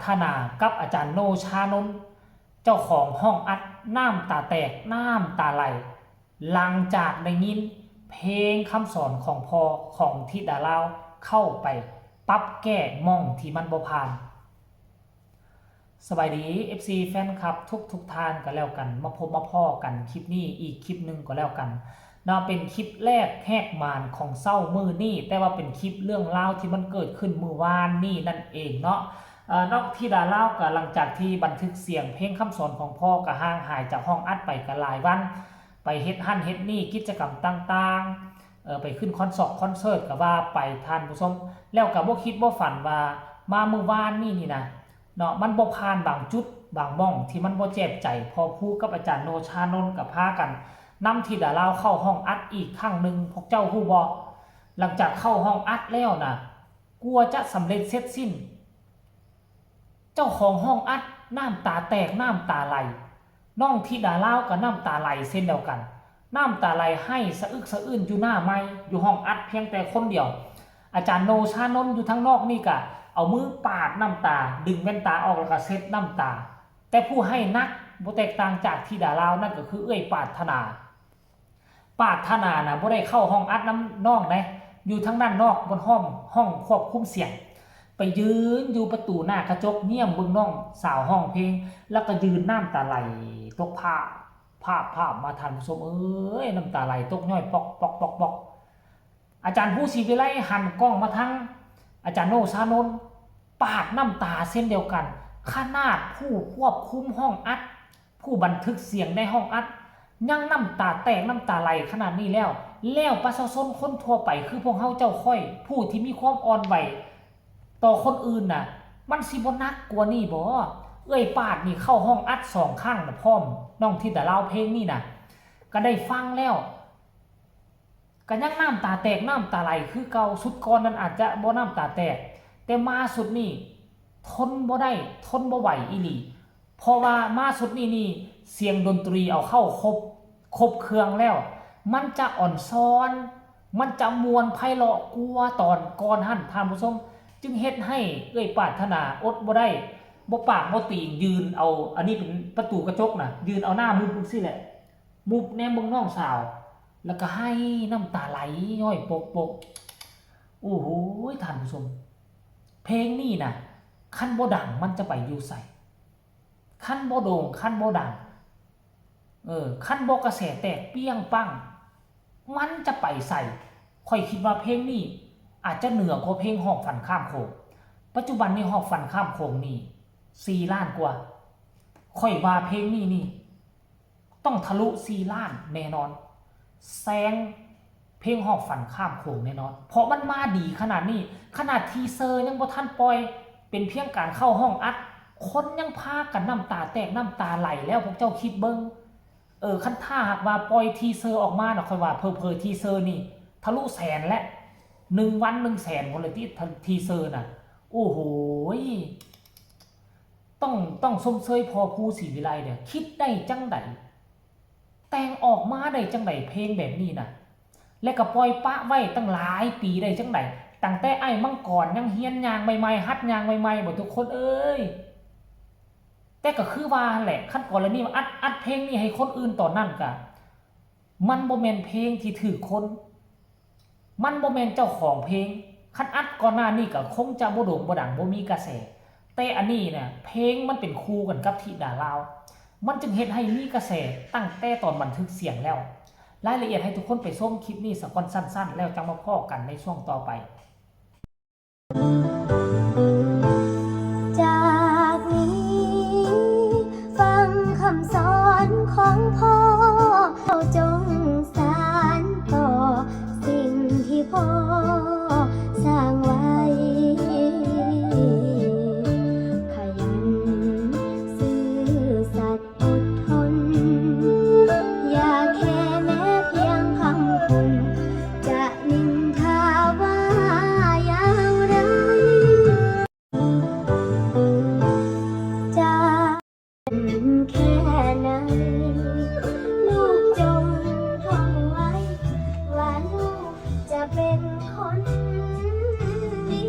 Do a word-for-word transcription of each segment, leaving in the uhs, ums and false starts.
ทนากับอาจารย์โนชานนท์ เจ้าของห้องอัดน้ำตาแตกน้ำตาไหล หลังจากได้ยินเพลงคำสอนของพ่อของธิดาลาวเข้าไปปรับแก้หม่องที่มันบ่ผ่าน สบายดี เอฟซี แฟนคลับทุกทุกท่านก็แล้วกัน มาพบมาพ้อกันคลิปนี้อีกคลิปหนึ่งก็แล้วกันเนาะ เป็นคลิปแรกแหกมานของเช้ามื้อนี้ แต่ว่าเป็นคลิปเรื่องราวที่มันเกิดขึ้นมื้อวานนี้นั่นเองเนาะ เอ่อ น้องธิดาลาวก็หลังจากที่บันทึกเสียงเพลงคำสอนของพ่อก็ห่างหายจากห้องอัดไปก็หลายวัน ไปเฮ็ดหั่นเฮ็ดนี่กิจกรรมต่างๆ เอ่อ ไปขึ้นคอนเสิร์ตคอนเสิร์ตก็ว่าไปท่านผู้ชม แล้วก็บ่คิดบ่ฝันว่ามามื้อวานนี้นี่นะเนาะ มันบ่ผ่านบางจุดบางหม่องที่มันบ่แจบใจ พ่อครูกับอาจารย์โนชานนท์ก็พากันนำธิดาลาวเข้าห้องอัดอีกครั้งหนึ่ง พวกเจ้าฮู้บ่ หลังจากเข้าห้องอัดแล้วนะ กว่าจะสำเร็จเสร็จสิ้น เจ้าของห้องอัดน้ำตาแตกน้ำตาไหล น้องธิดาลาวก็น้ำตาไหลเช่นเดียวกัน น้ำตาไหลไห้สะอึกสะอื้นอยู่หน้าไมค์ อยู่ห้องอัดเพียงแต่คนเดียว อาจารย์โนชานนท์อยู่ทางนอกนี่ก็เอามือปาดน้ำตา ดึงแว่นตาออกแล้วก็เช็ดน้ำตา แต่ผู้ไห้หนักบ่แตกต่างจากธิดาลาว นั่นก็คือเอื้อยปรารถนา ปรารถนานะบ่ได้เข้าห้องอัดนำน้องเด้ อยู่ทางด้านนอกบนห้อง ห้องควบคุมเสียง ไปยืนอยู่ประตูหน้ากระจกเงี่ยมเบิ่งน้องสาวร้องเพลง แล้วก็ยืนน้ำตาไหลตกพรากพรากพรากมา ท่านผู้ชมเอ้ย น้ำตาไหลตกย้อยปอกปอกปอกปอก อาจารย์ภูศรีวิไลหันกล้องมาทางอาจารย์โนชานนท์ ปาดน้ำตาเช่นเดียวกัน ขนาดผู้ควบคุมห้องอัด ผู้บันทึกเสียงในห้องอัด ยังน้ำตาแตกน้ำตาไหลขนาดนี้แล้ว แล้วประชาชนคนทั่วไปคือพวกเฮาเจ้าข้อย ผู้ที่มีความอ่อนไหวต่อคนอื่นน่ะ มันสิบ่หนักกว่านี้บ่ เอื้อยปาดนี่เข้าห้องอัดสองครั้งน่ะ พร้อมน้องธิดาลาวเพลงนี่น่ะ ก็ได้ฟังแล้ว ก็ยังน้ำตาแตกน้ำตาไหลคือเก่า ชุดก่อนนั้นอาจจะบ่น้ำตาแตก แต่มาชุดนี้ทนบ่ได้ ทนบ่ไหวอีหลี เพราะว่ามาชุดนี้นี่เสียงดนตรีเอาเข้าครบ ครบเครื่องแล้ว มันจะอ่อนช้อน มันจะม่วนไพเราะกว่าตอนก่อนหั่น ท่านผู้ชม จึงเฮ็ดให้เอื้อยปรารถนาอดบ่ได้ บ่ปากบ่ตีน ยืนเอา อันนี้เป็นประตูกระจกน่ะ ยืนเอาหน้ามุบจั่งซี้แหละ มุบแนมเบิ่งน้องสาว แล้วก็ไห้น้ำตาไหลย้อยปกปก โอ้โห ท่านผู้ชม เพลงนี้น่ะ คันบ่ดังมันจะไปอยู่ไส คันบ่โด่ง คันบ่ดัง เออ คันบ่กระแสแตกเปรี้ยงปัง มันจะไปไส ข้อยคิดว่าเพลงนี้อาจจะเหนือกว่าเพลงฮอดฝันข้ามโขง ปัจจุบันนี้ฮอดฝันข้ามโขงนี่สี่ล้านกว่า ข้อยว่าเพลงนี้นี่ ต้องทะลุสี่ล้านแน่นอน แซงเพลงฮอดฝันข้ามโขงแน่นอน เพราะมันมาดีขนาดนี้ ขนาดทีเซอร์ยังบ่ทันปล่อย เป็นเพียงการเข้าห้องอัด คนยังพากันน้ำตาแตกน้ำตาไหลแล้ว พวกเจ้าคิดเบิ่ง เออ คันถ้าหากว่าปล่อยทีเซอร์ออกมาน่ะ ข้อยว่าเผลอๆทีเซอร์นี่ทะลุแสนแล้ว หนึ่งวันหนึ่งแสนพุ้นละติ ทีเซอร์น่ะ โอ้โหย ต้อง ต้องชมเชยพ่อภูศรีวิไลเด้อ คิดได้จั่งใด แต่งออกมาได้จั่งใดเพลงแบบนี้น่ะ และก็ปล่อยปะไว้ตั้งหลายปีได้จั่งใด ตั้งแต่อ้ายมังกรยังเฮียนย่างใหม่ๆ หัดย่างใหม่ๆ บ่ทุกคนเอ้ย แต่ก็คือว่าหั่นแหละ คันกรณีว่าอัด อัดเพลงนี้ให้คนอื่นตอนนั้นก็ มันบ่แม่นเพลงที่ถืกคน มันบ่แม่นเจ้าของเพลง คันอัดก่อนหน้านี้ก็คงจะบ่โด่งบ่ดัง บ่มีกระแส แต่อันนี้น่ะ เพลงมันเป็นคู่กันกับธิดาลาว มันจึงเฮ็ดให้มีกระแสตั้งแต่ตอนบันทึกเสียงแล้ว รายละเอียดให้ทุกคนไปชมคลิปนี้ซะก่อนสั้นๆ แล้วจั่งมาพ้อกันในช่วงต่อไป จากนี้ฟังคำสอนของพ่อ เจ้าจงสานต่อสิ่งที่พ่อสร้างไว้ ขยันซื่อสัตย์อดทน อย่าแค่แม้เพียงคำคม จะนินทาว่าอย่างไร จะแค่ไหน ลูกจงท่องไว้ ว่าลูกจะเป็นคนดี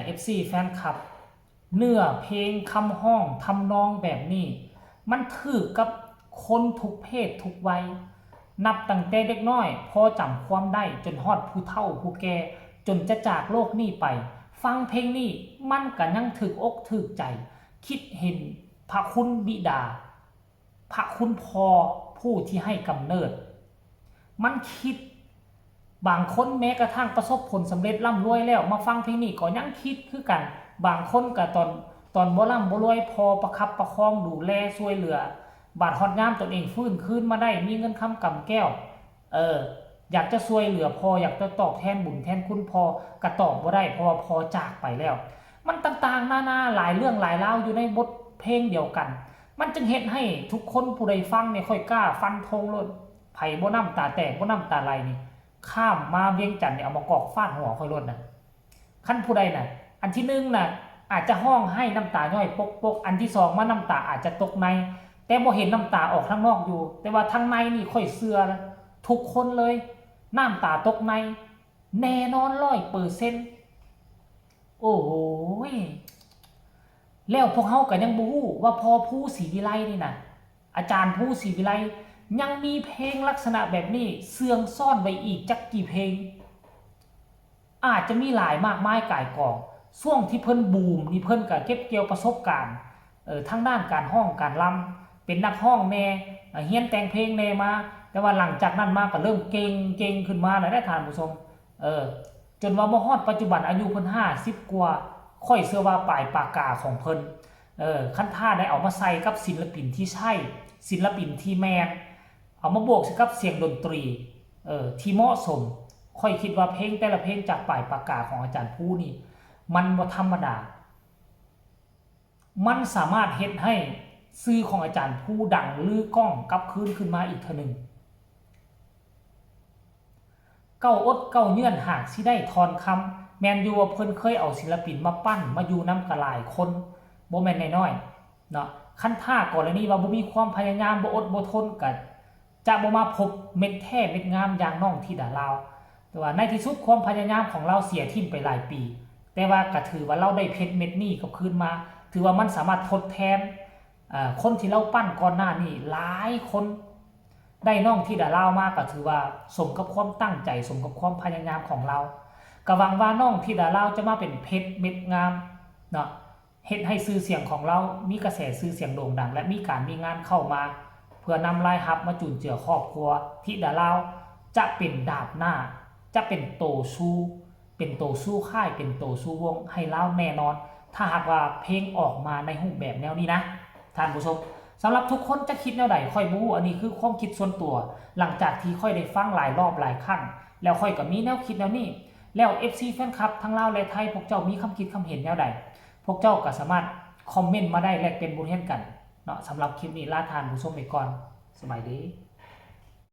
เอฟซี แฟนคลับ เนื้อเพลง คำฮ้อง ทำนองแบบนี้ มันถืกกับคนทุกเพศทุกวัย นับตั้งแต่เด็กน้อยพอจำความได้ จนฮอดผู้เฒ่าผู้แก่ จนจะจากโลกนี้ไป ฟังเพลงนี้มันก็ยังถืกอกถืกใจ คิดเห็นพระคุณบิดา พระคุณพ่อผู้ที่ให้กำเนิด มันคิด บางคนแม้กระทั่งประสบผลสำเร็จร่ำรวยแล้ว มาฟังเพลงนี้ก็ยังคิดคือกัน บางคนก็ตอน ตอนบ่ร่ำบ่รวย พ่อประคับประคองดูแลช่วยเหลือ บาดฮอดยามตนเองฟื้นคืนมาได้ มีเงินคำกำแก้ว เออ อยากจะช่วยเหลือพ่อ อยากจะตอบแทนบุญแทนคุณพ่อ ก็ตอบบ่ได้ เพราะว่าพ่อจากไปแล้ว มันต่างๆนานาหลายเรื่องหลายราวอยู่ในบทเพลงเดียวกัน มันจึงเฮ็ดให้ทุกคนผู้ใดฟังเนี่ย ข้อยกล้าฟันธงโลด ไผบ่น้ำตาแตกบ่น้ำตาไหลนี่ ข้ามมาเวียงจันทน์เนี่ย เอามากอกฟาดหัวข้อยโลดนะ คันผู้ใดน่ะ อันที่หนึ่งน่ะ อาจจะฮ้องไห้น้ำตาย้อยปกๆ อันที่สองมาน้ำตาอาจจะตกใน แต่บ่เห็นน้ำตาออกทางนอกอยู่ แต่ว่าทางในนี่ข้อยเชื่อนะ ทุกคนเลย น้ำตาตกใน แน่นอนร้อยเปอร์เซ็นต์ โอ้โหย แล้วพวกเฮาก็ยังบ่ฮู้ว่าพ่อภูศรีวิไลนี่นะ อาจารย์ภูศรีวิไล ยังมีเพลงลักษณะแบบนี้เสื่องซ่อนไว้อีกจักกี่เพลง อาจจะมีหลายมากมายก่ายกอง ช่วงที่เพิ่นบูมนี่เพิ่นก็เก็บเกี่ยวประสบการณ์ เอ่อ ทางด้านการฮ้องการรำ เป็นนักฮ้องแน่ เอ่อ เฮียนแต่งเพลงแน่มา แต่ว่าหลังจากนั้นมาก็เริ่มเก่ง เก่งขึ้นมาแล้วเด้อท่านผู้ชม เออ จนว่ามาฮอดปัจจุบันอายุเพิ่นห้าสิบกว่า ข้อยเชื่อว่าปลายปากกาของเพิ่น เออ คันถ้าได้เอามาใส่กับศิลปินที่ใช่ ศิลปินที่แม่น เอามาบวกใส่กับเสียงดนตรี เออ ที่เหมาะสม ข้อยคิดว่าเพลงแต่ละเพลงจากปลายปากกาของอาจารย์ภูนี่ มันบ่ธรรมดา มันสามารถเฮ็ดให้ชื่อของอาจารย์ภูดังลือก้องกลับคืนขึ้นมาอีกเทื่อหนึ่ง เก้าอดเก้าเยื่อนหากสิได้ทอนคำ แม่นอยู่ว่าเพิ่นเคยเอาศิลปินมาปั้นมาอยู่นำกะหลายคน บ่แม่นน้อยๆ เนาะ คันถ้ากรณีว่าบ่มีความพยายาม บ่อดบ่ทน ก็จะบ่มาพบเม็ดแท้เม็ดงามอย่างน้องธิดาลาว แต่ว่าในที่สุดความพยายามของลาวเสียทิ่มไปหลายปี แต่ว่าก็ถือว่าลาวได้เพชรเม็ดนี้กลับคืนมา ถือว่ามันสามารถทดแทน เอ่อ คนที่ลาวปั้นก่อนหน้านี้หลายคน ได้น้องธิดาลาวมาก็ถือว่าสมกับความตั้งใจ สมกับความพยายามของลาว ก็หวังว่าน้องธิดาลาวจะมาเป็นเพชรเม็ดงามเนาะ เฮ็ดให้ชื่อเสียงของลาวมีกระแสชื่อเสียงโด่งดัง และมีการมีงานเข้ามา เพื่อนำรายรับมาจุนเจือครอบครัว ธิดาลาวจะเป็นดาบหน้า จะเป็นโตสู้ เป็นโตสู้ค่าย เป็นโตสู้วงให้ลาวแน่นอน ถ้าหากว่าเพลงออกมาในรูปแบบแนวนี้นะ ท่านผู้ชม สำหรับทุกคนจะคิดแนวใดข้อยบ่ฮู้ อันนี้คือความคิดส่วนตัว หลังจากที่ข้อยได้ฟังหลายรอบหลายครั้ง แล้วข้อยก็มีแนวคิดแนวนี้ แล้ว เอฟซี แฟนคลับทั้งลาวและไทย พวกเจ้ามีความคิดความเห็นแนวใด พวกเจ้าก็สามารถคอมเมนต์มาได้ แลกเปลี่ยนบทเรียนกันเนาะ สำหรับคลิปนี้ลาท่านผู้ชมไปก่อน สบายดี